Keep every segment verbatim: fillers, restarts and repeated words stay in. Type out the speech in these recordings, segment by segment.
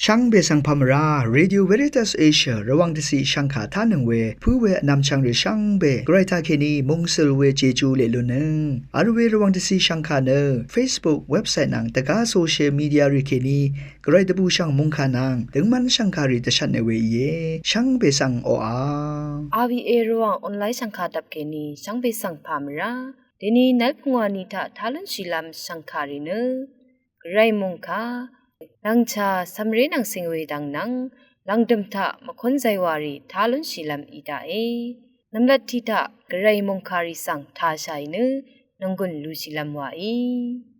Shvngbe svng pà mvrá, Radio Veritas Asia Rvwàng dvciq shvngkà tánøng we pǿ we vnvmchvng rì shvngbe Gvray taqkèní mungsøl we Jeju leq lunnøng vl we Rvwàng dvciq shvngkà nø Facebook, website nvng dvgá social media rì kèní Gvray dvbùshv̀ng mòngkà nvng døngmv́n shv̀ngkàrì dvshvtne we íe. Shvngbe svng oqà. R V A Rvwàng online shv̀ngkà dvp kèní shvngbe svng pà mvrá. Dèní nv́l pungwà ni taq tá lúnshìlv́m shv̀ngkàrì nø Gvray mòngkà, lv̀ngchà cv̀mré nvng cing we dvng nvng lv̀ngdø̀m taq mvkún zaywàrì tá lúnshìlv́m í daqe. Nvmlat tiq taq Gvray mòngkàrì svng tāshàì nø nònggùn lúshìlv́m wàí.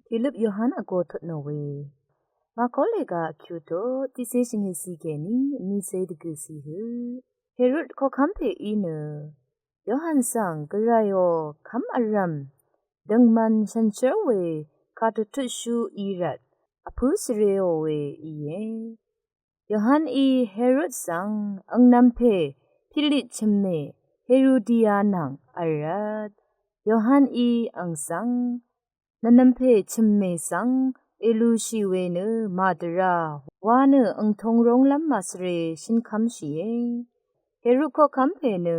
Tìløp Yohan vgo tut nò we. Màkóle ga kyuto tiqcé shvngøtcì kèní vnícé dvgø̀cì hø Herod koqkv́m pè í nø Yohan svng Gvrayò kv́m vrv̀m døngman shànshér we kàdvtutshú í rvt vpǿ svreò we íe. Yohaní Herod svng angnvm pè Pilip chø̀mmè Herodia nvng vrvt Yohaní ang svng nvnvm pè chø̀mmè svng èlushì we nø màdvrá wa nø angtong rónglv́m màsvre shønkv́mshìe. Herod koqkv́m pè nø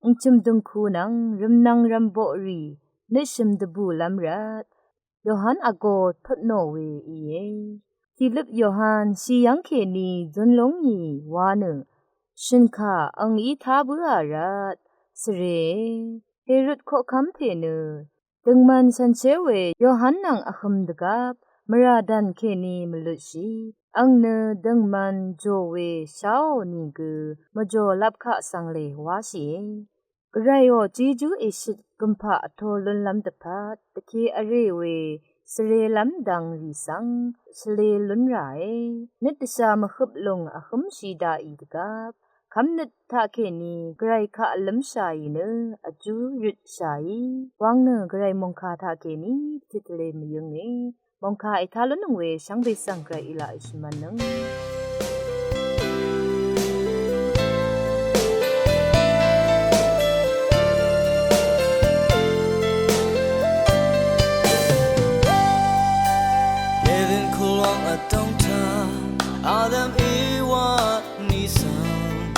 angchø̀m døngku nvng rvmnvng rvmboqrì nøtshø̀m dvbùlv́m rvt Yohan vgo tut nò we íe. Tìløp Yohan shì yv́ng kèní zun lúngì wa nø shø̀nkà angí tá bǿà rvt svre. Herod koqkv́m pè nø døngman shànshér we Yohan nvng vhøm dvgvp mvrà dv̀n kèní mvlutshì. Ang nø døngman jò we sháò nìgø mvjòlap kaq svngle wáshìe. Gvrayò Jejú èshøt gø̀mpaq vtō lúnlv́m dvpvt dvke vrè we svrelv́m dvngrì svng shvle lún ràe. Nøt dvshà mvhøp lùng vhǿmshì daqì dvgvp kv́mnøt taqkèní Gvray kaq vlǿmshàì nø vjú røtshàí wvng nø Gvray mòngkà taqkèní titvle mvyǿnge. Mòngkà ètá lúnnøng we shvngbe svng Gvray í laq èshvmv̄nnøng. Yelin kulwang vdòng taq Adam Ewa ni svng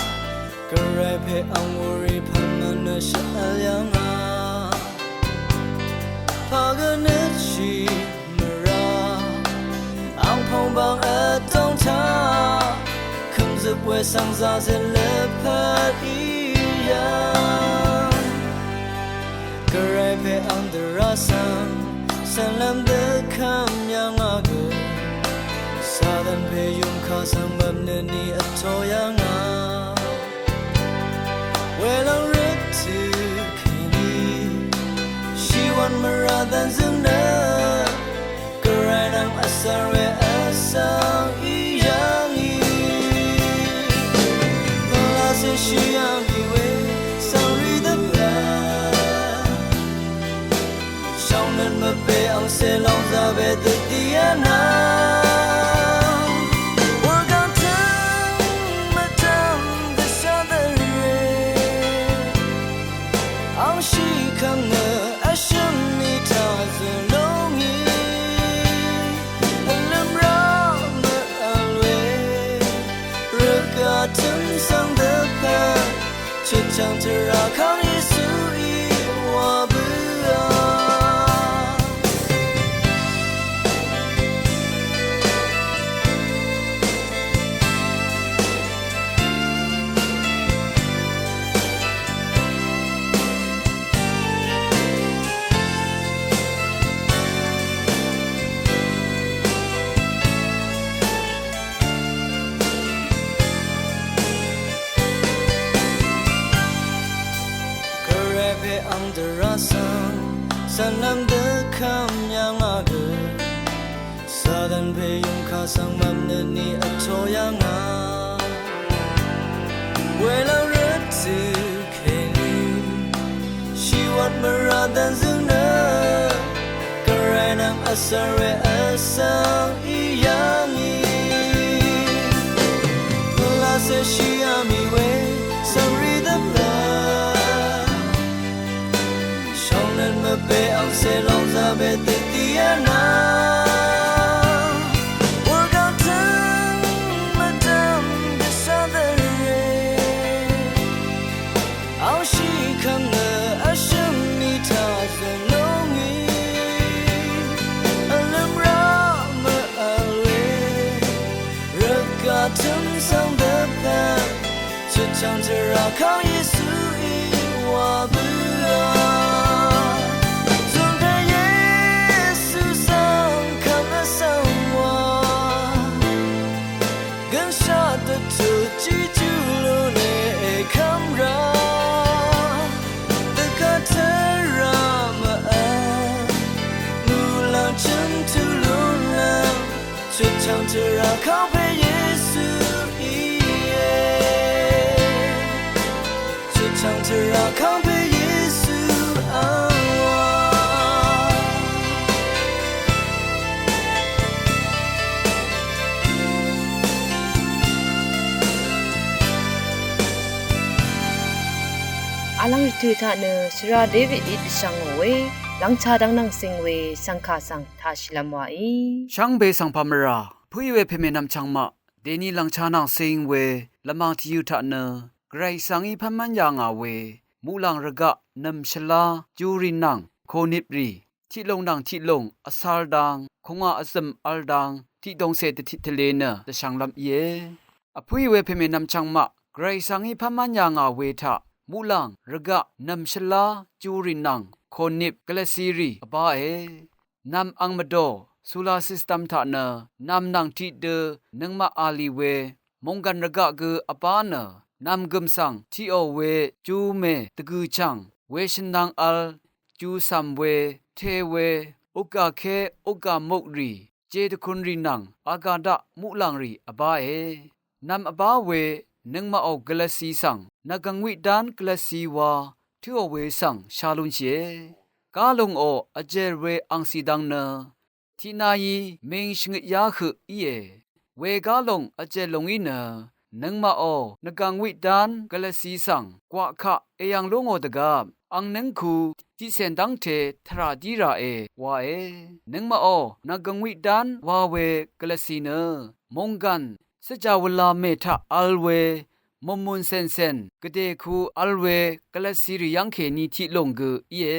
Gvray pè ang wurì pv̀n mvnø shvl yv̀ngà. Pagø nøtshì mvrá ang pòngbang vdòng taq kø̀mzøp we svng zazøt lvpat í yv̀ng. Gvray pè ang dvrá svng cv̀nlv́m dvkvm yv̀ngà gø Satan pè yùmkà svng bvpnø ni vtō yv̀ngà. Welòng røt tø kèní shìwv̀n mvrà dv̀n zø̀ng nø Gvray nvng vsvr we vsvng í yv̀ngì. Pvlacè shì yv̀ngì we svng rì dvpvt shvngnøt mvpè angcè lòngzà we dvdì vnvng. Wurgv̀ng tø̀ng mvdv̀m dvshà dvrè angshì kv̀ng nø vshø̀m í taq zø̀ lúngì. Vlø̀m rá mvvl we rvgà tø̀m svng dvpvt chøtchv̀ng tvrà kang Yesuí wa bǿà. Gvray pè ang dvrá svng cv̀nlv́m dvkvm yv̀ngà gø Satan pè yùmkà svng mvpnø ni vtō yv̀ngà. Welòng røt tø kèní shìwv̀n mvrà dv̀n zø̀ng nø Gvray nvng vsvr we vsvng í yv̀ngì. Pvlacè shì yv̀ngì we svng rì dvpvt shvngnøt mvpè angcè lòngzà we dvdì vnvng. Wurgv̀ng tø̀ng Tø̄m svng dvpvt chutchv̀ng tvrà kang Yesuí wa bǿà. Zùnpè Yesu svng kv́m vsvng wa gønshaq dvtut Jejú lúne èkv́m rá. Dvgvt tvrà mvvt muqlàng chø̀m tulung lv́m chutchv̀ng tvrà kangpè Yesu íe. Chutchv̀ng tvrà kangpè Yesu angwà. Vlv́ng rvtø̀ taq nø shvra Davidí dvshvngò we lv́ngchá dv́ng nvng sing we shv̀ngkà svng taq shìlvm wàí. Shvngbe svng pà mvrà pø̀í we pèmè nvmchvng maq dèni lv̀ngchá nvng sing we lvmàng tìyø̄ taq nø Gvray svngí pv́nmv́n yà ngà we muqlàng rvgaq nv̀m shvlá júrì nvng kònip rì tiqlùng nvng tiqlùng vsvr dang kùngà vzø̀m vl dang tiqdongcè dvtit tvlē nø dvshvnglv́m íe. Vpǿì we pèmè nvmchvng maq Gvray svngí pv́nmv́n yà ngà we taq muqlàng rvgaq nv̀m shvlá júrì nvng kònip gvlvcirì vbáe. Nv̀m ang mvdò solar system taq nø nv̀m nvng tiqdø nøngmaq vlì we mònggv̀n rvgaq gø vbá nø nv̀m gø̀m svng tiqò we júmè dvgø̀chv̀ng weshø̀n nvng vl júcv̀m we te we ukgàké ukgà mukrì jedvkunrì nvng agà daq muqlàngrì vbáe. Nv̀m vbá we nøngmaqò gvlvci svng nvgv̀ng wiqdán gvlvci wa tǿò we svng sha lúnshìe. Gálungò vjèr we angcì dvng nø tiqnayi ming shvngøt yá høq íe. Wegálung vjèr lúngí nø nøngmaqò nvgv̀ng wiqdán gvlvci svng gwaq kaq èyv̀ng lú ngò dvgvp ang nǿngku tiqcèn dv́ngte tvrà dí ràe wae. Nøngmaqò nvgv̀ng wiqdán wa we gvlvci nø mònggv̀n svjà wvla mè taq vl we mùnmùn cèncèn gvdèku vl we gvlvcirì yv́ngkèní tiqlùng gø íe.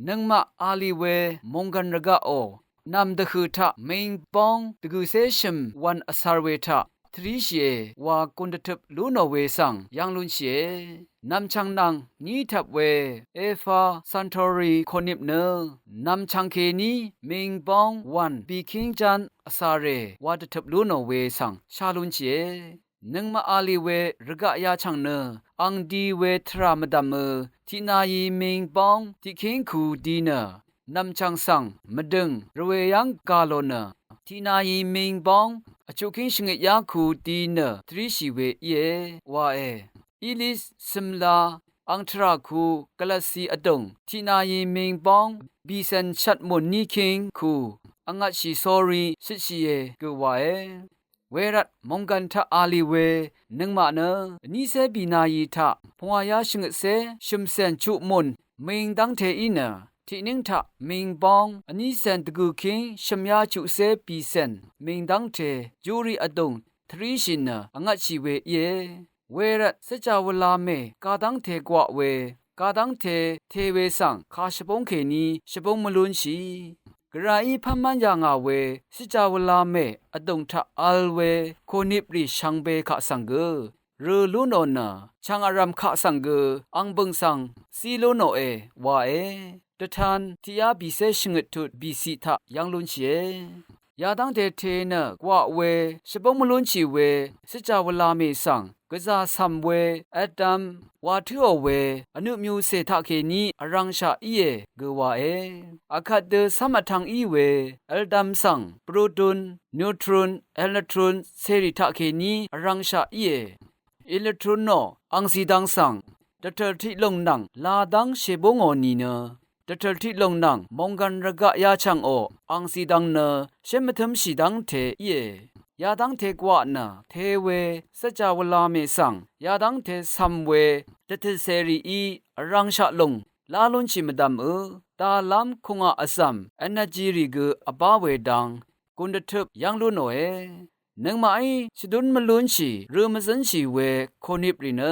Nøngmaq vlì we mònggv̀n rvgaqò nv̀m dvhø̀ taq ming bóng dvgø̀cé shø̀m wv̄n vcvr we taq tvríshìe wa gùn dvtøp lú nò we svng yv́ng lúnshìe. Nv̀mchv̀ng nvng ní tvp we Alpha Centauri kònip nø nv̀mchv̀ng kèní ming bóng wv̀n bìkíng ján vcvre wa dvtøp lú nò we svng shá lúnshìe. Nøngmaq vlì we rvgaq yachv̀ng nø ang di we tvrà mvdv̀mø tiqnayi ming bóng tiqkíng ku di nø nv̀mchv̀ng svng mvdø̀ng rvwè yv́ng gà lò nø tiqnayi ming bóng vchuqkíng shvngøt yá ku di nø tvríshì we íe wae. Ilis cø̀mla ang tvrà ku gvlvci vdùng tiqnayi ming bóng bìcèn shvt mùn níkíng ku vngvtshì sórí shøtshìe gø wae. Wervt mònggv̀n taq vlì we nøngmaq nø vnícé bìnayi taq pungwàyá shvngøtcé shø̀mcèn chuq mùn ming dv́ngte í nø tiqnǿng taq ming bóng vnícèn dvgø̀kíng shø̀myá chuqcé bìcèn ming dv́ngte júrì vdùng tvríshì nø vngvtshì we íe. Wervt svjà wvla mè gadv́ngte gwaq we gadv́ngte te we svng kà shvbúng kèní shvbúng mvlúnshì. Gvrayí pv́nmv́n yà ngà we svjà wvla mè vdùng taq vl we kòniprì shvngbe kaq svng gø rø lú nò nø chv̀ng vrv̀m kaq svng gø ang bø̀ng svng zí lú nòe wae. Dvtan tiqyá bìcé shvngøt tut bìciq taq yv́ng lúnshìe. Yadv́ngte te nø gwaq we shvbúng mvlúnshì we svjà wvla mè svng gvzà cv̀m we vdvm wa tǿò we vnø myucè taqkèní vrv̄ngshaq íe gø wae. Vkvt dø cv́m vtv̄ng í we vldvm svng proton, neutron, electron cèrì taqkèní vrv̄ngshaq íe. Electron nò angzidang svng dvtø̀l tiqlùng nvng ladv́ng shèbú ngò nìnø dvtø̀l tiqlùng nvng mònggv̀n rvgaq yachv̀ngò angzidang nø shǿn mvtǿmshì dv́ngte íe. Yadv́ngte gwaq nø te we svjà wvla mè svng yadv́ngte cv̀m we dvtø̀l cèrìí vrv̄ngshaq lùng lá lúnshì mvdv̀mø dàlv́m kùngà vzv̀m energy rì gø vbá we dang gùn dvtøp yv́ng lú nòe. Nøngmaqí shvdún mvlúnshì rø mvzǿnshì we kòniprì nø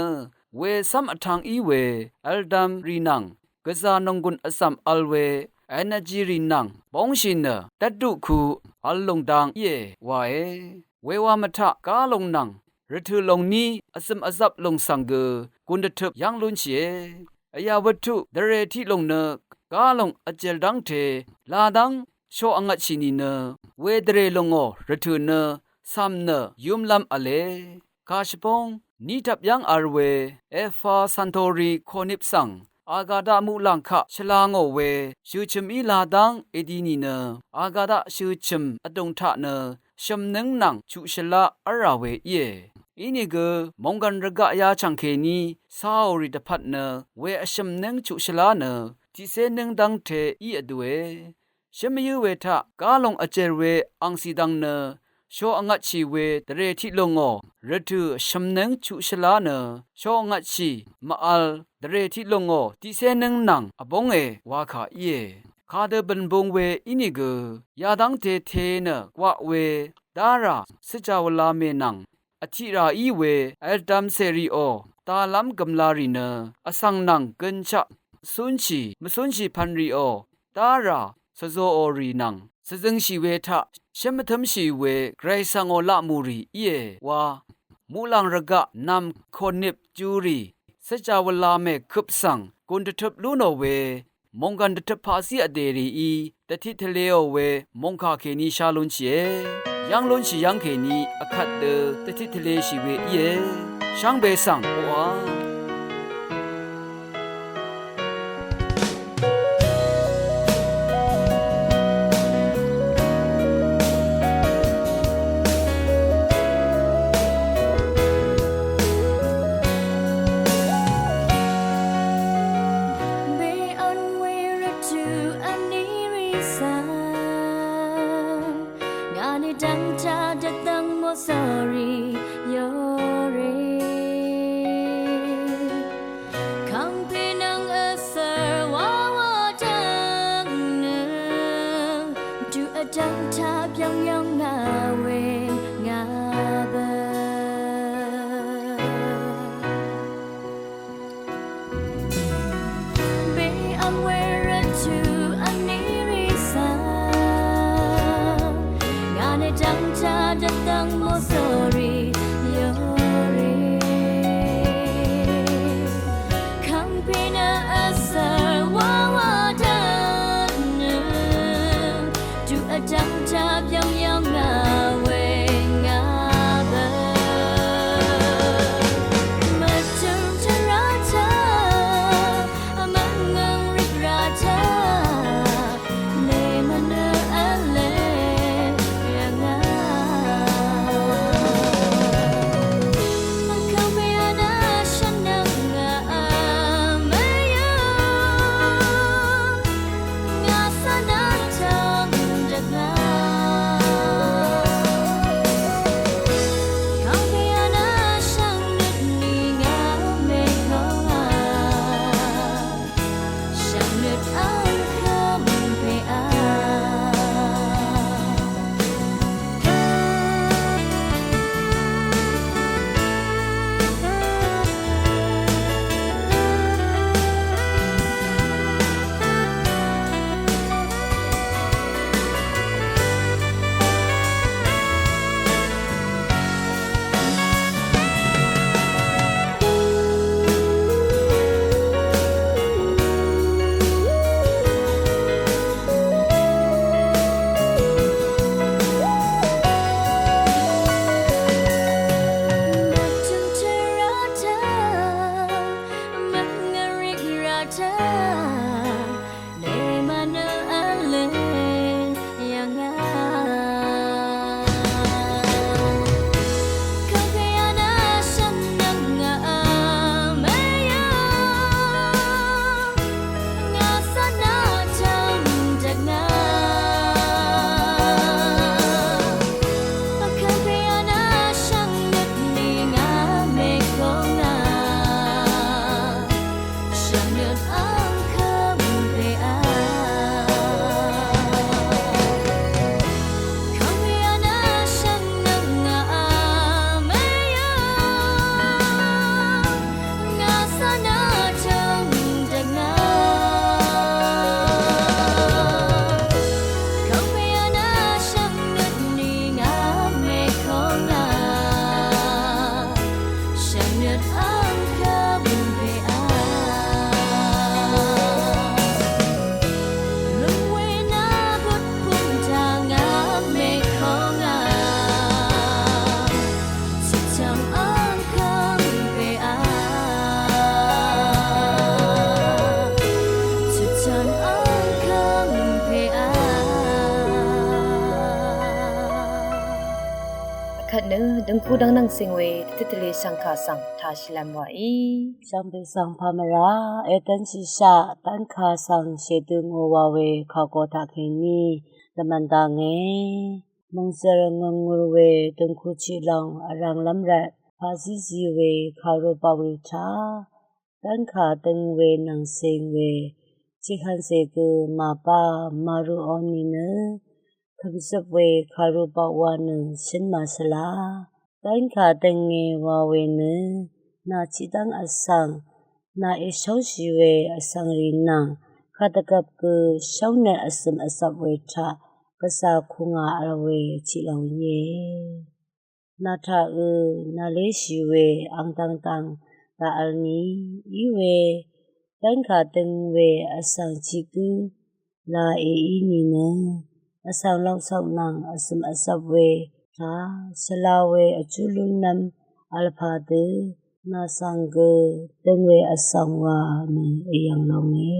wecv́m vtv̄ng í we vldvm rì nvng gvzà nònggùn vzv̀m vl we energy rì nvng bóngshì nø dvtduqku vl lùng dang íe wae. wewa mvtaq gálòng nvng rvtø̀ lòng ní vzø̀m vzap lòng svng gø gùn dvtøp yv́ng lúnshìe. Vyà wvttuq dvrè tiq lòng nø gálòng vjèl dv́ngte ladv́ng sho vngvtshì nìnø wedvrè lòngò rvtø̀ nø cv̀m nø yúmlv́m v̄le. Kàshvbóng ní tvp yv́ng v̄l we Efa Santori Konip svng Agada muqlàng kaq shvla ngò we shøchø̀m í ladv́ng èdi nìnø Agada shøchø̀m vdùng taq nø shø̀mnǿng nvng chuqshvlá v́lrà we íe. Inìgø mònggàn rvgaq yachv̀ng kèní cáòrì dvpvt nø we vshø̀mnǿng chuqshvlá nø tiqcé nǿng dv́ngte í vdue. Shǿmvyǿ we taq gálòng vjèl we angcì dvng nø sho vngvtshì we dvrè tiq lòngò rvtø̀ shø̀mnǿng chuqshvlá nø sho vngvtshì mvvl dvrè tiq lòngò tiqcé nǿng nvng vbónge wakà íe. Kadø bø̀nbung we ínìgø yadv́ngte te nø gwaq we dárà svjawvla mè nvng vtiqrà í we vldvm cèrìò dalv́m gø̀mlarì nø vsvng nvng gønshaq cúnshì mvcúnshì pv̀nrìò dárà svzōòrì nvng svzøngshì we taq shǿn mvtǿmshì we gvray svngò laqmùrì íe wa muqlàng rvgaq nv̀m kònip jurì svjawvla mèkøp svng gùn dvtøp lú nò we mònggàn dvtøp paqzí vdè rìí dvtit tvleò we mòngkà kèní shá lúnshìe. Yv́ng lúnshì yv́ng kèní vkvt dø dvtit tvleshì we íe. Shvngbe svng oqà Be on we rvtø̀ vní rì svng ngà nø dv́ngtaq dvdvng mòsòrì yòrì. Kàngpè nvng vsv̀r wawa dvng nø tuq vdv́ngtaq byv́ng yv́ng ngà we ngà bø. Be vm we rvtø̀ vní rì svng ngà nø dv́ngtaq dvdvng mòsòrì yòrì. Kàngpè nø vsv̀r wawa dvng nø tuq vdv́ngtaq byv́ng yv́ng ngà we ngà bø. Mvtø̀m tvrà taq vmv́n ngv̀ng rìkrà taq lèmvnø v̄le yv̀ngà. Kvt nø døngku dvng nvng sing we tvtvle shvngka svng tashilvm wa í. Shvngbe svng pamvra, etøn shishaq dvnkà svng shedø ngo wa we kàgo taq kèní dvmvn dvnge. Mvngzvr ngvngur we døngku chiqlvng vrvng lvmrvt paqzízi we kàru paq we taq dvnkà døng we nvng sing we chiqhvnse gø màbá màru o nìnø, kømzøp we kàru paq wa nø shøn màshvla. Dvnkà dønge wa we nø, nà chiqdv́ng vsvng, nà èshóngshì we vsvng rì nvng, kadvgvp gø shóngnøt vsø̀m vsvp we taq, gvzà kùngà vl we chiqlòng íe. Nà taqø, nà léshì we ang dvngdvng daqvl ni, í we, dvnkà døng we vsvng chiq gǿ, la èí nìnø, vsvng loksok nvng vsø̀m vsvp we taq, shvla we vjú lúnlv́m vl pà dø, nà svng gø døng we vsvng wa nø èyv̀ng longe.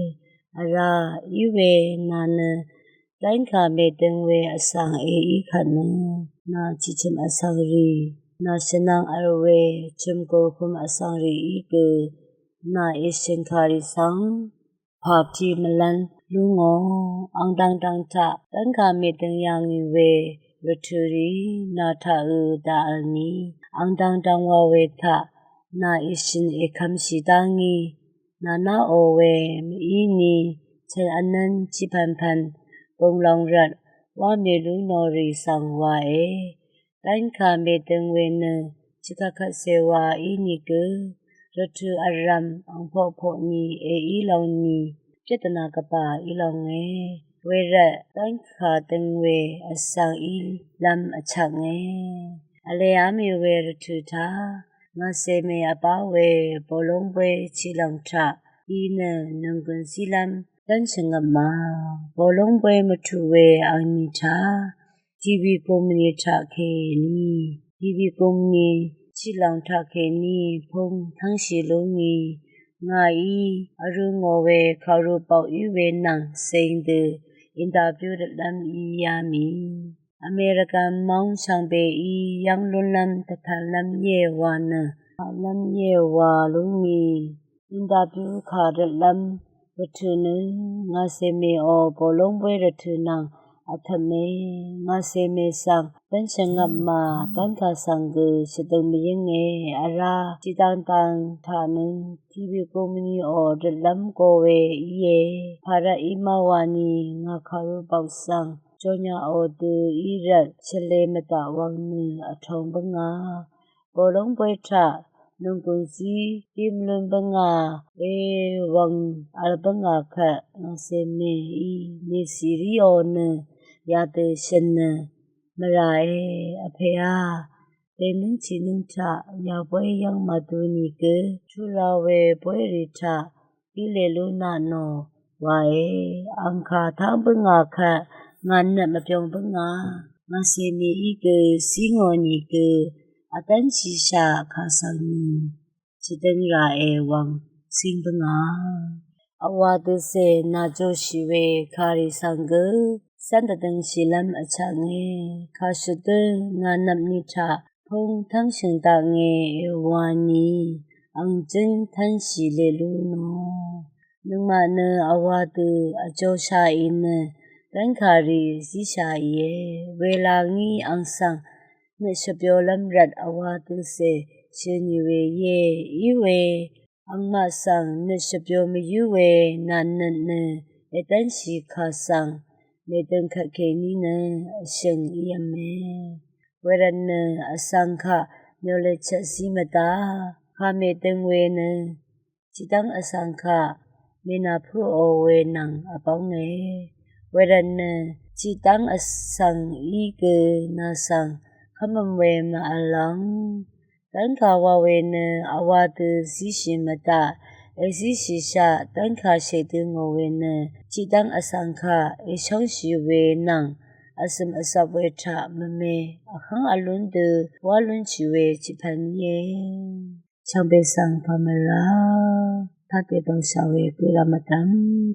Vrá, í we nà nø, dvnkà mèdøng we vsvng èí kvt nø, nà chiqchø̀m vsvng rì, nà shvnvng vl we chø̀m gòhøm vsvng rì í gø, nà èshø̀n kàrì svng, pàpti mvlv́n lú ngò, ang dvngdvng taq, dvnkà mèdøng yà ngì we, rvtø̀ rì, nà taqø daqvl ni, ang dvngdvng wa we taq, nà èshø̀n èkvmshì dá ngì, nà ná o we, mv-í ni, chv̀n vnv́n chiqpv̀npv̀n, bø̀ng lòng rvt, wá mèlú nò rì svng wae. Dvnkà mèdøng we nø, chiqkvt kvtse wa í nìgø, rvtø̀ vrv̀m ang poqpoq ni èí long ni, pyøtna gvbà í longe. Wervt dvnkà døng we vsvng í lv́m vchvknge. Vlev́m í we rvtø̀ taq, ngàcèmè vbá we, bòlóngbóy chiqlòng taq, í nø nònggùn zílv́m dv́n shvngøp ma. Bòlóngbóy mvtù we angni taq, TV company taq kèní, TV company chiqlòng taq kèní pung tv́ngshì lú ngì, ngàí vrū ngò we kàru pok í we nvng sing dø interview rvtlv́m í yá mì. American móng shvngbeí yv́ng lúnlv́m dvtv̄nlv́m íe wa nø, tvtv̄nlv́m íe wa lú ngì. Interview kà rvtlv́m rvtø̀ nø, ngàcèmèò bòlóngbóy rvtø̀ nvng vtv̀me, ngàcèmè svng dv́n shvngøp mà, dv́nkà svng gø shvdøng mvyǿnge. Vrá, chiqdvngdvng taq nø, TV companyò rvtlv́m go we íe. Pàrvt í má wani, ngà kàru pok svng jonyaqò dø í rvt shvlē mvdaq wvng nø vtōng bǿngà. Bòlóngbóy taq, nònggùn zí gím lún bǿngà, e wvng vl bǿngà kvt, ngàcèmèí mèsì ríò nø, yadø shø̀n nø, mvràe, vpèá, dènǿng tiqnǿng taq, yabóy yv́ng màdu nìgø, tula we bóyrì taq, í lè lú naq nò, wae, angkà táng bǿngà kvt, ngà nøt mvbyōng bǿngà, ngàcèmèí gø, zí ngò nìgø, vdv́nshìshaq kà svng nì, shvdøng ràe wvng, cíng bǿngà. Vwà døcè nàjoshì we kàrì svng gø, cv́n dvdøngshìlv́m vchvknge, kàshvdøng ngà nvpni taq, pung tv́ngshø̀ng daknge èwani, ang jǿng tv́nshì lè lú nò. Nøngmaq nø vwà dø vjoshaqì nø, dv́nkàrì zíshaqìe, wela ngí ang svng, nøt shvbyolv́m rvt vwà døcè, shø̀nì we íe, í we, angmaq svng nøt shvbyo mvyǿ we, nà nøt nø, èdv́nshì kà svng, mèdøng kvtkèní nø, vshø̀ng í v̄me. Wervt nø, vsvng kaq, myoleq chvt zí mvdá, kà mèdøng we nø, chiqdv́ng vsvng kaq, mènàpǿò we nvng vbónge. Wervt nø, chiqdv́ng vsvng í gø, nà svng, kv́mvm we màvl lòng. Dv́nkà wa we nø, vwà dø zíshì mvdaq, èzíshìshaq, dv́nkà shèdø ngò we nø, chiqdv́ng vsvng kaq, èshóngshì we nvng, vsø̀m vsvp we taq mvme, vhv́ng vlún dø, wá lúnshì we chiqpv̀n íe. Shvngbe svng pàmvra, taq dèbv̀ngshà we gø rà mvdv̀m,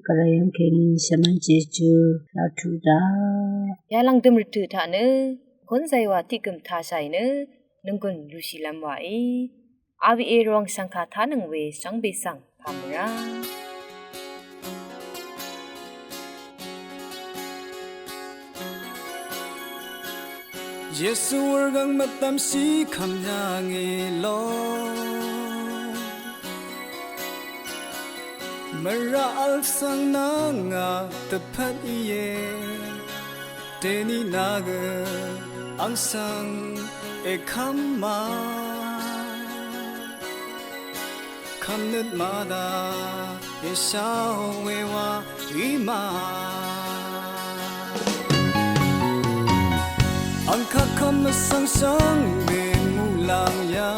gvray yv́ng kèní shvmv́n jejú, laq tuq daq. Yalv̀ng dø̀m rvtø̀ taq nø, Kún zaywa tiq gø̀m tashàì nø nònggùn lushìlv́m wàí. A B A Rvwàng shv̀ngkà tánøng we shvngbe svng pàmvrá. Yesu wurgvng mvdvmshì kvmyà ngì lo. Mvrà vl svng nvng ngà dvpvt íe. Dèní nà gø àng svng èkvm ma. Kvmnøt màdà èsha we wa í ma. Àng kaq kvm vsvng shvngbe muqlàng yà.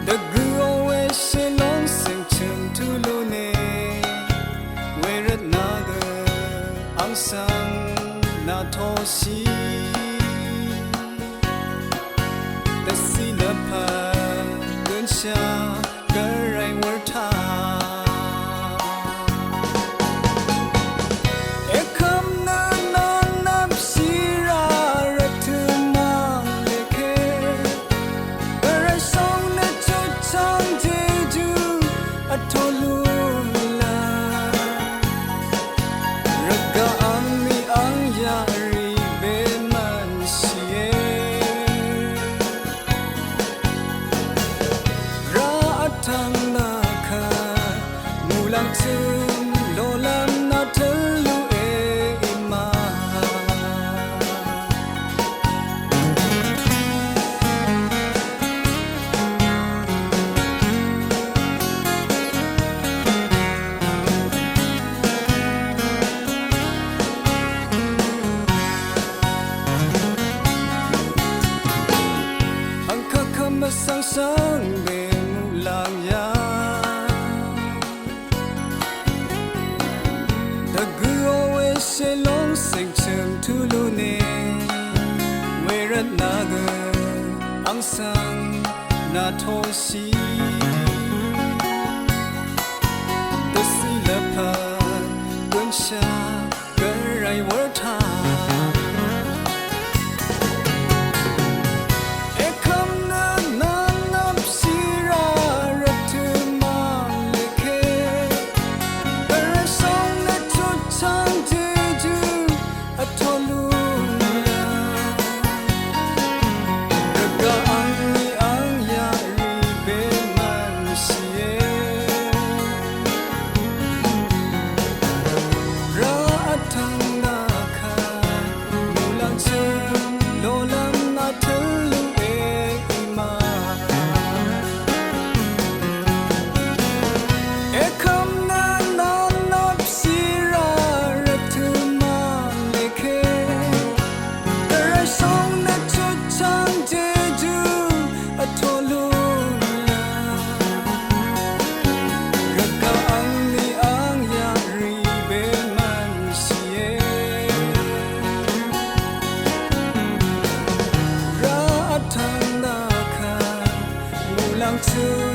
Dvgø̄ò we shèlòng sèngchø̀m tulu ne. Wervt nà gø àng svng nà toshì. Dvcì lvpat gønshà gvray wurtaq. Èkvm nø nvng nvpshì rà rvtø̀ màlèké. Gvray shòng nø chutchvng jejú vtolu la. Rvgaq àngní àng yaqrì bemvnshìe. Rà vtvng nà kvt muqlàng tø̀m lolv́m nà tø̀l luq e í ma. Àng kaq kvm vsvng shvngbe muqlàng yà. Dvgø̄ò we shèlòng sèngchø̀m tulu ne. Wervt nà gø àng svng nà toshì. Dvcì lvpat gønshà gvray wurtaq. Èkvm nø nvng nvpshì rà rvtø̀ màlèké. Gvray shòng nø chutchvng jejú vtolu la. Rvgaq àngní àng yaqrì bemvnshìe. Rà vtvng nà kvt muqlàng tø̀m lolv́m nà tø̀l luq e í ma. Èkvm nø nvng nvpshì rà rvtø̀ màlèké. Gvray shòng nø chutchvng jejú vtolu la. Rvgaq àngní àng yaqrì bemvnshìe. Rà vtvng nà kvt muqlàng tø̀m